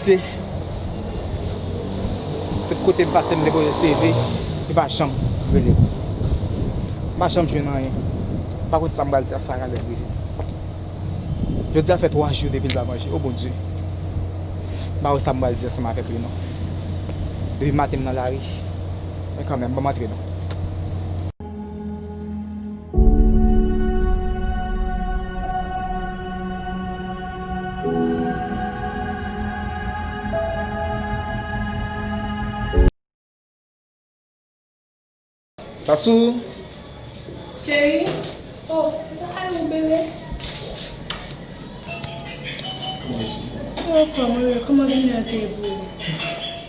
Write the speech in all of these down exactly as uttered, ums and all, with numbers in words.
Se tout kote m pase, m depoze C V, yo pa janm rele m. M pa janm jwenn anyen. M pa konn sa m pral di a Sara lè l rive. Jodi a fè twa jou depi l pa manje. O Bondye! M pa wè sa m pral di ansanm avèk li non. Depi maten m nan lari. Men kanmenm, ban m antre non. Sasou! Cheri. Oh, ay ou bebe. Kòman w fè, mwen, kòman jounen an te ye pou ou?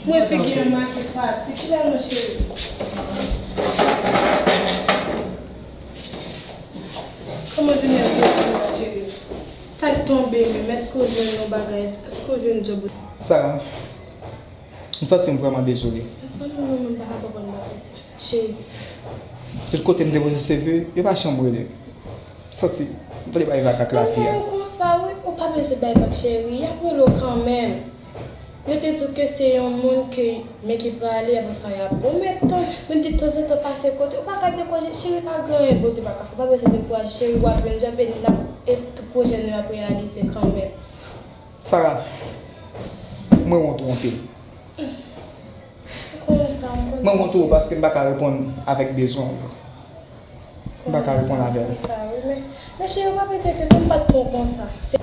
Mwen figi an make fatig. Kilè nou, cheri? Kòman jounen an te ye pou ou, cheri? Sa k tonbe menm? Èske w jwenn yon bagay? Èske w jwenn djòb? Sara, m santi m vrèman dezole. Sa mwen menm, mwen pa ka konprann bagay sa. Jezi. Tout kote m depoze C V, yo pa janm rele m. M santi m vle bay vag ak lavi a. Ou konsa wi, ou pa bezwen bay vag cheri, y ap rele w kanmenm. Yo te di w ke se yon moun ke men ki prale, apre sa y ap pwomèt tan. Men de tanzantan pase kote, ou pa ka dekouraje cheri, pa gen anyen Bondye pa ka fè. Ou pa bezwen dekouraje cheri, w ap jwenn djòb e n ap, e tout pwojè nou yo ap reyalize kanmenm. Sara, mwen wont ou anpil. Mwen wont ou paske m pa ka reponn avèk bezwen w yo. M pa ka reponn avè l. Konsa wi, men, men cheri, ou pa bezwen enkyete w, m pa t pran w konsa. Se,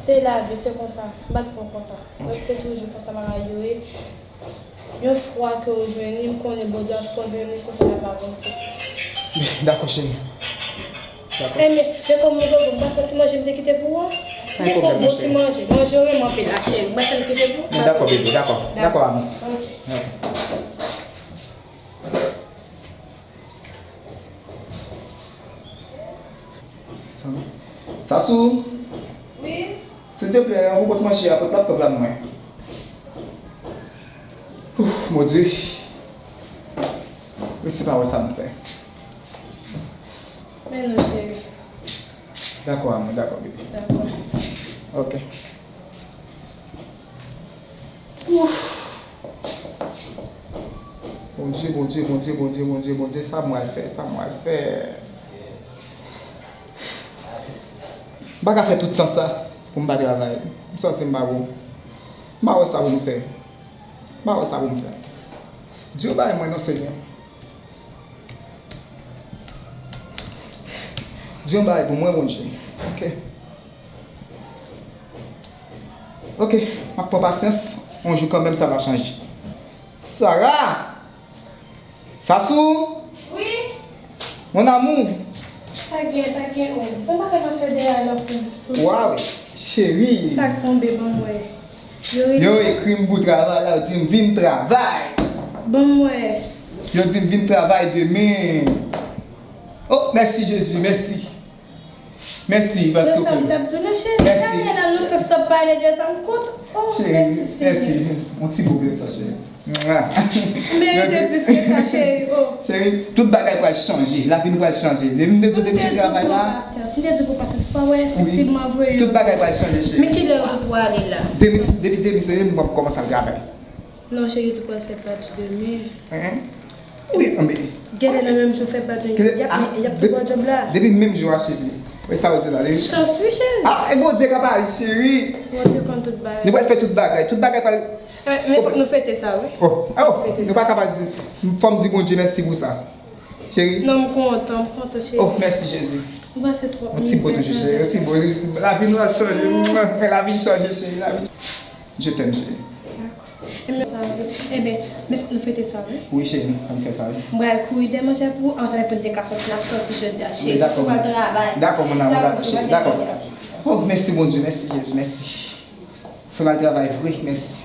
se lavi, se konsa. M pa t pran w konsa. Donk, se toujou konsa bagay yo ye. Yon fwa ke w jwenn li, m konnen Bondye ap fè w jwenn li, konsa n ap avanse. Dakò, cheri. Dakò. Enben, men kòm ou gen gou, m pa pran ti manje m te kite pou ou an. M te fè yon bon ti manje. Manje w renmen anpil la, cheri. M pa fè l kite pou ou. Dakò, bebe, dakò. Dakò, amou. Ok. Ok. Sasou. Wi. Silteplè, anvi pot manje a, pot laptòp la mwen. Ouf, Bondye. Resi pa wè sa m fè. Men non, cheri. Dakò, amou, dakò, bebe. Dakò. Ok. Ouf. Bondye, Bondye, Bondye, sa m pral fè, sa m pral fè. M pa ka fè tout tan sa pou m pa travay. M santi m pa bon. M pa wè sa pou m fè. M pa wè sa pou m fè. Di yon bagay mwen non, Senyè. Di yon bagay pou mwen, Bondye. Ok. Ok, m ap pran pasyans. Yon jou kanmenm sa va chanje. Sara! Sasou! Wi? Mon amour! Sa gen, sa gen, o. Bon bagay m ap fè dèyè a, lè w fin sou. Waw, cheri! Sa k tonbe, ban m wè. Yo ekri m pou travay la, yo di m vin travay. Ban m wè. Yo di m vin travay demen. Oh, mèsi Jezi, mèsi. Mèsi, paske w konnen. Mèsi. Cheri, mèsi. Yon ti bout sa, cheri. Ou merite plis ke sa, cheri. Oh. Cheri, tout bagay pral chanje. Lavi nou pral chanje. Depi m te di w depi travay la. M te di w pran pasyans. M te di w pran pasyans. Pa wè, efektivman vre. Tout bagay pral chanje, cheri. Men kilè w di w pral ale la? Depi, depi demen, cheri, m ap kòmanse al travay. Non, cheri, w pral fè badj demen. Hein? Wi, men. Genlè nan menm jou fè badj, y ap, y ap tou pran djòb la. Depi menm jou achte li. Wè sa w di la, li. Chans wi, cheri. Ah, e Bondye k ap aji, cheri. Bondye konn tout bagay. Nou pral fè tout bagay. Tout bagay pral. Eh, men fòk nou fete sa, wi. Oh, oh, nou pa kapab di. Fò m di Bondye mèsi pou sa. Cheri. Non, m kontan, m kontan, cheri. Oh, mèsi, Jezi. Ou pase twòp mizè. Yon ti bo toujou, cheri. Yon ti bo. Lavi nou ap chanje. Lavi chanje, cheri. Lavi. Je t'aime, cheri. Dakò. Enben, sa, enben, men nou fete sa, wi. Wi, cheri, ann fè sa, wi. M pral kouri dèyè manje pou ou, anvan pou n te ka sòti, n ap sòti jodi a, cheri. Wi, dakò. Ou pral travay. Dakò, mon amour, dakò, cheri, dakò. Oh, mèsi, Bondye, mèsi, Jezi, mèsi. Fè m al travay vre, mèsi.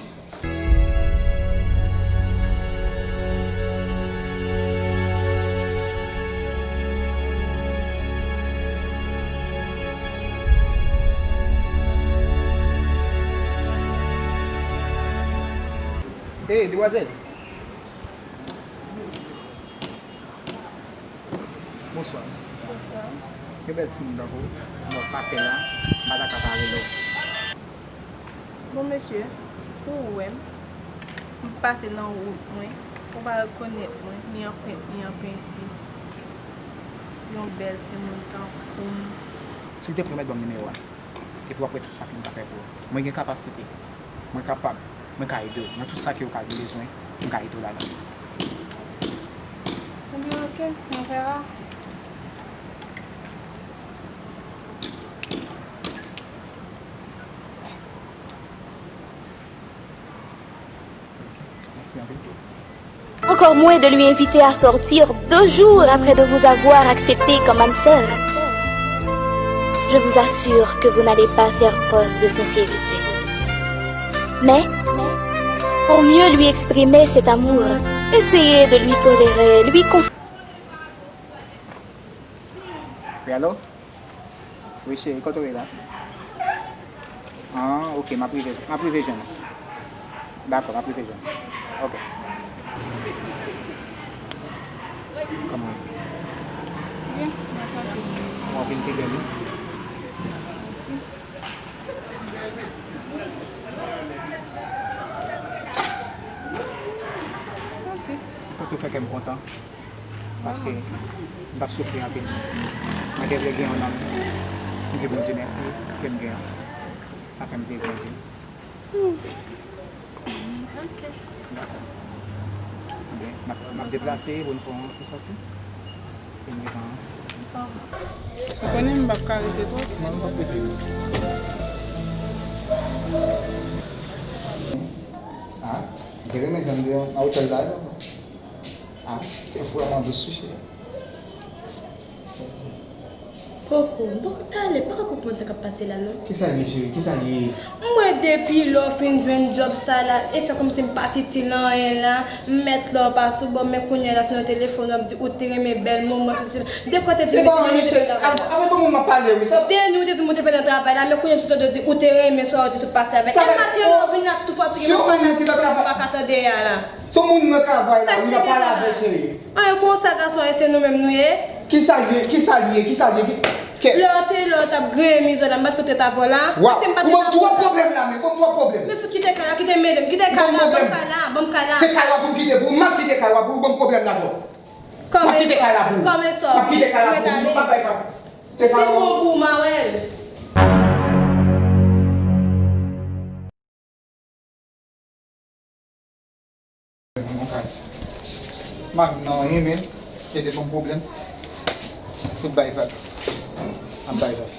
Hey, demwazèl. Bonswa. Bonswa. Gen bèl timoun tankou w. Bon, pase la, m pa ta ka pa rele w. Bon, mesye, Pou w wè m, m pase nan wout mwen, ou pa rekonèt mwen, ni anprent, ni an penti. Yon bèl timoun tankou m. Silteple, mèt ban m nimewo a. Epi w ap wè tout sa ke m ka fè pou ou. Mwen gen kapasite. Mwen kapab. Mwen ka ede w. Nan tout sa ke w ka gen bezwen, m ka ede w ladan. Ebyen, ok, on verra. Mèsi anpil. Encore moins de lui inviter à sortir deux jours après de vous avoir accepté comme âme sœur. Je vous assure que vous n'allez pas faire preuve de sincérité. Mais, pour mieux lui exprimer cet amour, essayez de lui tolérer, lui conf- Wi, alo? Wi, cheri, kote w ye la? Ah, ok, m ap rive, m ap rive jwenn ou. Dakò, m ap rive jwenn ou. Ok. Kòman w ye? Byen, mèsi anpil. Bon, w vin pi bèl, wi. Mèsi. Mèsi. Santi w fè kè m kontan. Paske m t ap soufri anpil. Mwen te vle gen yon nonm. M di Bondye mèsi ke m gen. Sa fè m plezi anpil. Hmm. Ok. Dakò. Ebyen, n ap, n ap deplase pou n fè yon ti sòti. Paske m gen tan. Ou konnen m p ap ka rete twòp. Non, m p ap rete. Ah, m te renmen jwenn de nan otèl la yo. Ah, te vrèman dous wi, cheri. Koko, m poko talè, m pa ka konprann sa k ap pase la non. Kisa l ye, cheri? Kisa l ye? M wè depi lè w fin jwenn djòb sa la, e fè kòmsi m pa t itil anyen la, m mèt lè w pa sou bò m, men kounye a la se nan telefòn w ap di ou te renmen bèl manman, sesi la. De kò te di mesye, de kò te di la. Avèk yon moun m ap pale, wi, sa. Deni, ou te di m ou te fè nan travay la, men kounye a m sot tande w di ou te renmen sa w te sot pase avèk. E maten la w vin la tou fatige, m ap pale ak ou, ou pa ka tande a la. Se yon moun nan travay la, wi, m ap pale avè l, cheri. An, e konsa gason an, e se nou menm nou ye? Kisa l ye? Kisa l ye? Kisa l ye? Ki, ke- Lè w te, lè w t ap griyen mizè la, m pa t fout ret avè w la? Waw, ou ban m twòp pwoblèm la, men, ou ban m twòp pwoblèm. Men fout kite kay la, kite mele m, kite kay la, ban m kay la, ban m kay la. Se kay w ap pou m kite pou ou, m ap kite kay w ap pou ou, ban m pwoblèm la twòp. M ap kite kay la pou ou. M ap kite kay la pou ou, m ap bay vag. Se pa bon pou ou, m a wè l. M ap nan anyen, men, kite ban m pwoblèm. Fout bay vag. M ap bay vag.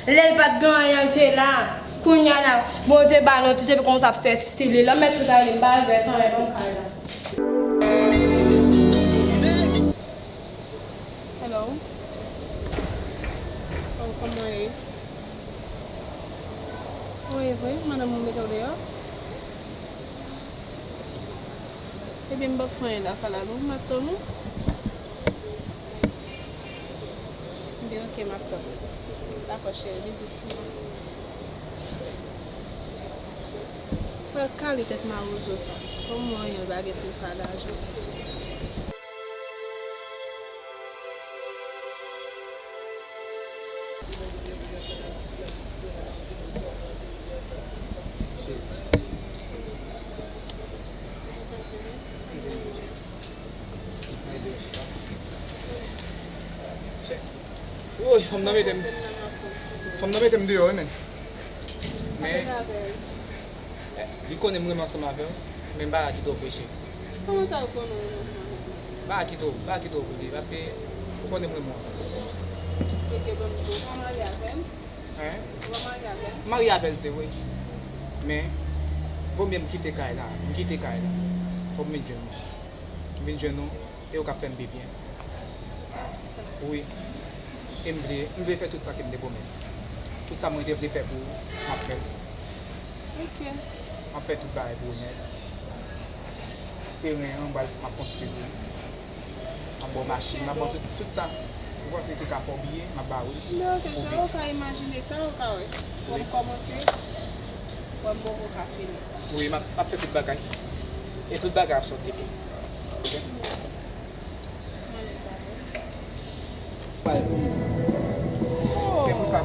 Lè l pa t gen anyen, l te la. Kounye a la, Bondye ba l yon ti je, pou kòmanse ap fè stil li. Lè m mèt fout ale, m pa regrèt anyen, ban m kay la. Hello. Oh, kòman w ye? Wi, vre, madanm ou mete w deyò? Ebyen, m p ap fè anyen lakay la non, m ap tann ou. Ebyen, ok, m ap tann ou. Dakò, cheri, bizou. Pral kale tèt mawozo sa. Kòm mwen, anyen l pa gen pou l fè a lajan. Woy, fanm nan mete m, fanm nan mete m deyò, wi, men. Men, li konnen m renmen ansanm avè w, men m pa ka kite w freche. Kòman sa ou konnen w renmen ansanm avè m? M pa ka kite w, m pa ka kite w pou li, paske ou konnen m renmen w anpil. Ok, bon, bon, ou pa marye avè m? Hein? Ou pa marye avè m? M marye avè l, se vre. Men, vo mye m kite kay la, m kite kay la. Fò m vin jwenn ou. M vin jwenn ou, e ou k ap fè m byen. Sa, sa. Wi. E m vle, m vle fè tout sa ke m te pwomèt. Tout sa mwen te vle fè pou ou, m ap fè l. Ok. M ap fè tout bagay pou ou nèt. Teren an, m pral, m ap konstwi pou ou. M ap ba w machin, m ap ba w tout, tout sa. Ou panse ki ka fè w bliye, m ap ba ou l. Men ok, pou jan ou ka imajine sa, ou ka wè. Wè m kòmanse, wè m poko ka fini. Wi, m ap, m ap fè tout bagay. E tout bagay ap sòti byen. Ok? Bay pou li. Se pou sa.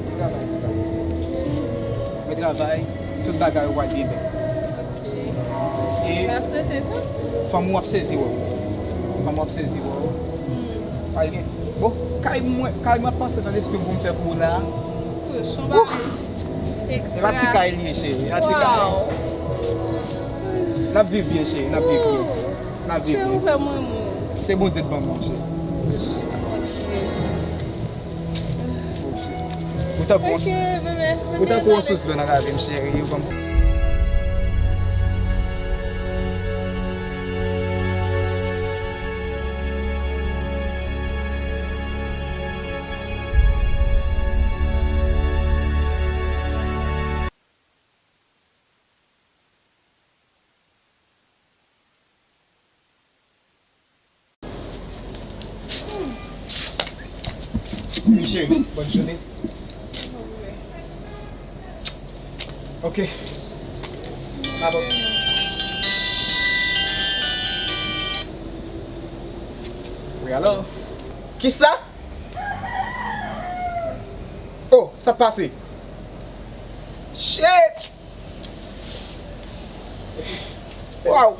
Li travay pou sa. Mete Travay, tout bagay ou pral gen bèl. E fanm ou ap sezi wè w. Fanm ou ap sezi wè w. Hmm. Pral gen. Bon, kay mwen, kay mwen ap pase nan lespri m pou m fè pou ou la. Yon bagay ekstra. E pa ti kay li ye, cheri. E pa ti kay. N ap viv byen, cheri. N ap viv byen. N ap viv byen. Se Bondye k ban mwen, cheri. Ou tankou yon sous, ou tankou yon sous dlo nan lavi m, cheri. Ou konprann? Wi, cheri, bòn jounen. Ok. Mabò. Wi, alo? Kisa? Oh, sa k pase? Shit! Waw!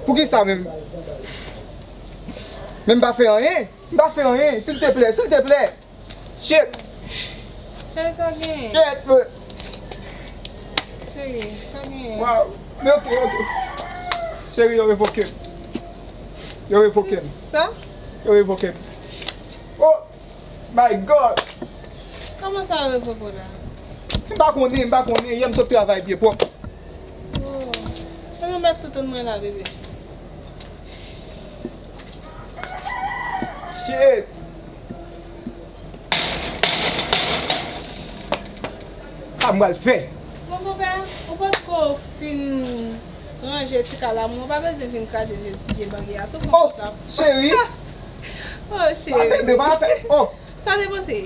Poukisa menm? Men m pa fè anyen. M pa fè anyen. Silteplè, silteplè. Shit! Cheri, sa w genyen? Shit, bro. Cheri, sa w genyen? Waw. Men ok, ok. Cheri, yo revoke m. Yo revoke m. Sa? Yo revoke m. Oh! My God! Kòman sa yo revoke w la? M pa konnen, m pa konnen. Yè m sot travay pye pwòp. Oh. Ebyen, mèt toutan mwen la, bebe. Shit! Sa m pral fè? Bon, konpè, ou potko fin ranje ti kalamou, ou pa bezwen vin kraze vye, vye bagay a tou. Oh, cheri! Oh, cheri! Pa bebe, pa fè, oh! Sa w te panse?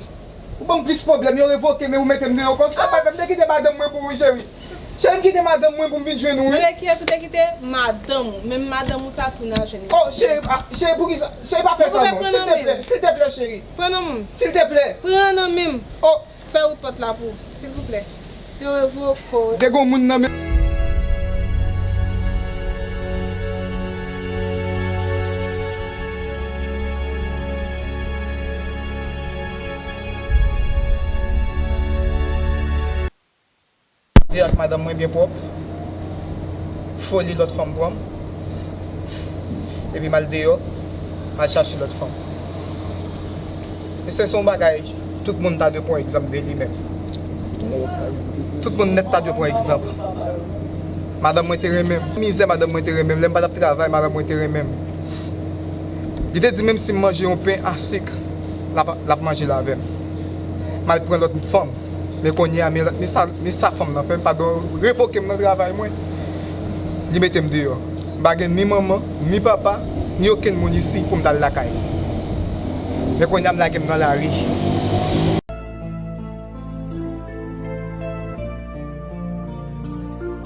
Ou ban m plis pwoblèm, yo revoke m e ou mete m deyò ankò. Kisa m pral fè? M te kite madanm mwen pou ou, cheri. Cheri, m kite madanm mwen pou m vin jwenn ou, wi. Rele kiyès ou te kite? Madanm ou. Menm madanm ou sa tou n a jwenn li. Oh, cheri, ah, cheri, poukisa? Cheri, pa fè sa non. Silteplè, silteplè, cheri. Pran nan men m. Silteplè. Pran nan men m. Oh. Fè wout pòt la pou ou, silvouplè. Yo revoke w. Te gon moun nan men. Viv ak madanm mwen byen pwòp. Foli lòt fanm pran m. Epi m al deyò, m al chache lòt fanm. E se, se yon bagay, tout moun ta dwe pran egzanp de li menm. Tout moun nèt ta dwe pran egzanp. Madanm mwen te renmen m. Mizè madanm mwen te renmen m. Lè m pa t ap travay, madanm mwen te renmen m. Li te di menm si m manje yon pen a sik, l ap, l ap manje l avè m. M al pran lòt fanm. Men kounye a, men, men sa, men sa fanm nan fè m, padon, revoke m nan travay mwen. Li mete m deyò. M pa gen ni manman, ni papa, ni okenn moun isi pou m t al lakay li. Men kounye a, m lage m nan lari.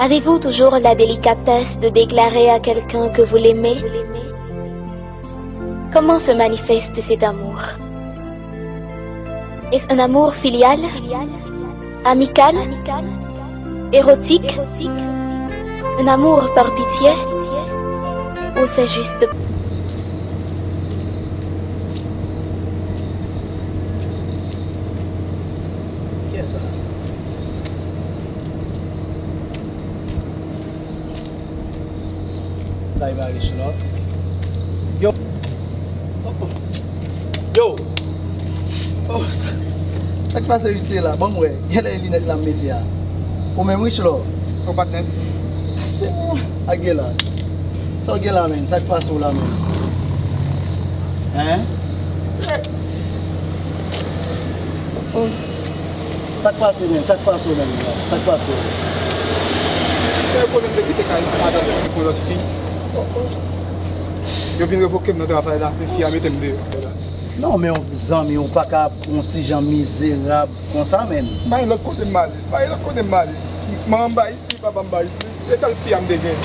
Avez-vous toujours la délicatesse de déclarer à quelqu'un que vous l'aimez? Comment se manifeste cet amour? Est-ce un amour filial, amical, érotique, un amour par pitié, ou c'est juste... Kiyès sa? Sa e pa rich non. Yo. Oh, oh. Yo. Oh, sa, sa k pase visye la? Ban m wè. Genlè e linèt la m mete a. Ou menm rich lò? Ou patnè? Ak gen la. Sa w gen la menm? Sa k pase w la menm? Hein? Oh, oh. Sa k pase menm? Sa k pase w menm la? Sa k pase w? Cheri, konnen m te kite kay madanm mwen pou lòt fi. Yo vin revoke m nan travay la, men fi a mete m deyò. Non, men yon zanmi, ou pa ka yon ti jan mizerab konsa menm. M pa gen lòt kote m ale. M pa gen lòt kote m ale. Manman m pa isi, papa m pa isi. Se sèl fi a m te gen.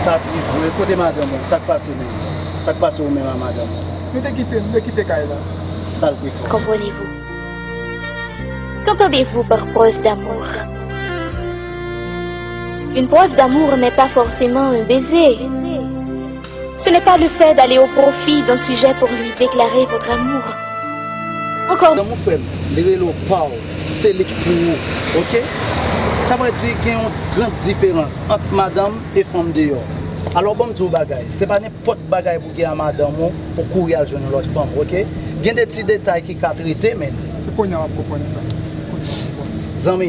Sa tris vre. Kote madanm ou? Sa k pase menm? Sa k pase ou menm a madanm ou? Yo te kite m, yo kite kay la. Sa l te fè w? Comprenez-vous? Qu'entendez-vous par preuve d'amour ? Une preuve d'amour n'est pas forcément un baiser. Ce n'est pas le fait d'aller au profit d'un sujet pour lui déclarer votre amour. Encore. Madanm ou, frè m, li rele w pa w, se li k pou ou, oke? Sa vle di gen yon gran diferans ant madanm e fanm deyò. Alò, ban m di w bagay, se pa nenpòt bagay pou gen a madanm ou pou kouri al jwenn yon lòt fanm, oke? Gen de ti detay ki ka trete, men. Se kounye a w ap konprann sa. Kounye a w ap konprann. Zanmi,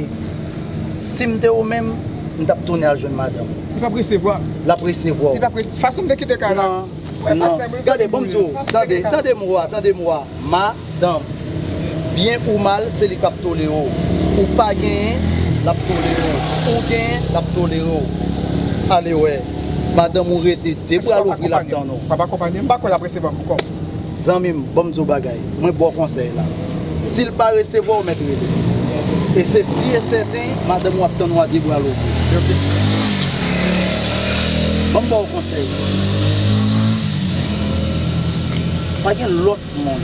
si m te ou menm, m t ap tounen al jwenn madanm ou. Li p ap resevwa. L ap resevwa w. Li p ap rese-, fason m te kite kay la. Non, non. Gade, ban m di w, tande, tande mo a, tande mo a. Madanm. Byen ou mal, se li k ap tolere w. Ou pa genyen, l ap tolere w. Ou genyen, l ap tolere w. Ale wè. Madanm ou rete de bra louvri, l ap tann ou. Papa konpanye, m pa kwè l ap resevwa m ankò. Zanmi m, ban m di w bagay. Mwen ba w konsèy la. Si l pa resevwa w, mèt rele. E se si e sèten, madanm ou ap tann ou a de bra louvri. Ban m ba w konsèy. Pa gen lòt moun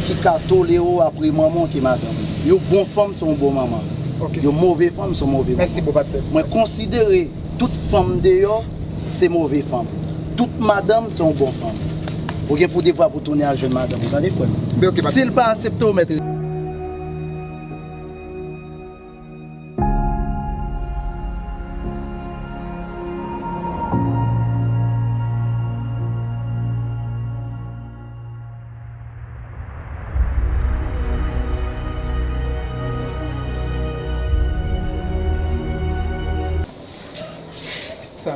ki ka tolere w apre manman w ki madanm ou. Yon bon fanm se yon bon manman. Yon move fanm se yon move manman. Mèsi, bon patnè. Mwen konsidere tout fanm deyò se move fanm. Tout madanm se yon bon fanm. Ou gen pou devwa pou tounen al jwenn madanm ou, tande, frè m. Si l pa aksepte w, mèt. Sa.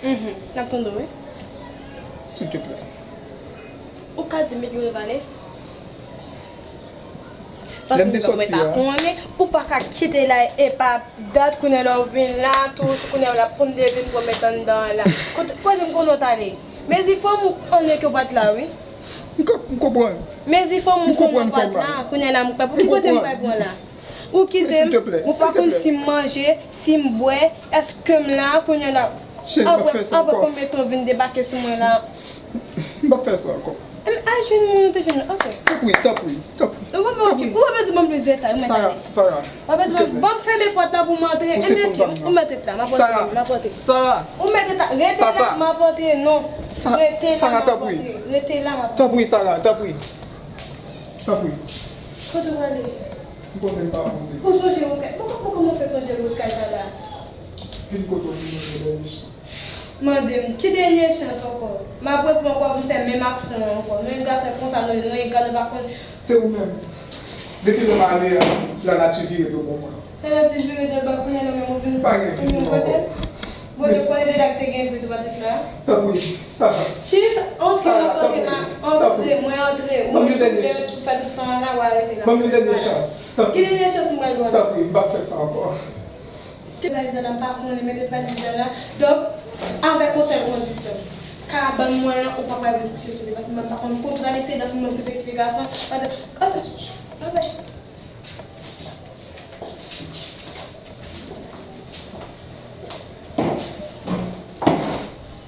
Mhm. N ap tande w, wi. Silteplè. Ou ka di m ki ou te pale? Paske mwen pa konnen, ou pa ka kite la e pa dat kounye a lè w vin la, toujou kounye a w la pou m te vin pwomèt anndan an la. Kote, kote m konnen w t ale? Mezi fanm ou konnen ke w pa t la, wi. M konprann. Mezi fanm ou konnen w pa t la, kounye a la m kwè pou ki kote m pral pran la? Ou kite m, ou pa konn si m manje, si m bwè, èske m la, kounye a la, apre, apre konbyen tan w vin debake sou mwen la? M p ap fè sa ankò. Al jwenn moun ou te jwenn nan, ok. Tanpri, tanpri, tanpri. Ou pa, ou pa bezwen ban m plis detay, ou mèt ale. Sara, Sara, silteplè. Ou pa bezwen ban m fèmen pòt la pou m antre. Ou se fanm pa m nan. Ou mèt ret la, m ap antre, m ap antre. Sara. Ou mèt ret la, rete la, m ap antre, non. Rete la, m ap antre. Rete la, m ap antre. Tanpri, Sara, tanpri. Tanpri. Kote w prale? M konnen m pa poze. Ou sonje wout kay? Poko, poko mwen fè sonje wout kay sa la. Vin kote w, vin mande dènye chans. Mande m, ki dènye chans ankò? M ap reponn ankò, vin fè menm aksyon an ankò. Nou menm gason konsa, nou, nou egal, nou pa konn. Se ou menm. Depi lè m ale a, lanati vire do pou mwen. Lanati vire do bò, kounye a nou menm ou vin, ou vin kote m. Bon, nou konnen deja ke te gen vit ou pa t la. Tanpri, Sara. Kilès antre, m ap antre, antre, mwen antre, ou menm ou fè tout tan an la, w a rete la. Ban m yon dènye chans. Ki dènye chans m pral ba w la? Tanpri, m p ap fè sa ankò. Mete valiz la la, m pa konnen, mete valiz la la. Donk, avèk yon sèl kondisyon. Kabann mwen an, ou pa pral vin kouche sou li, paske mwen pa konn kote w t al eseye, dapre mwen tout eksplikasyon. Paske, antre, antre.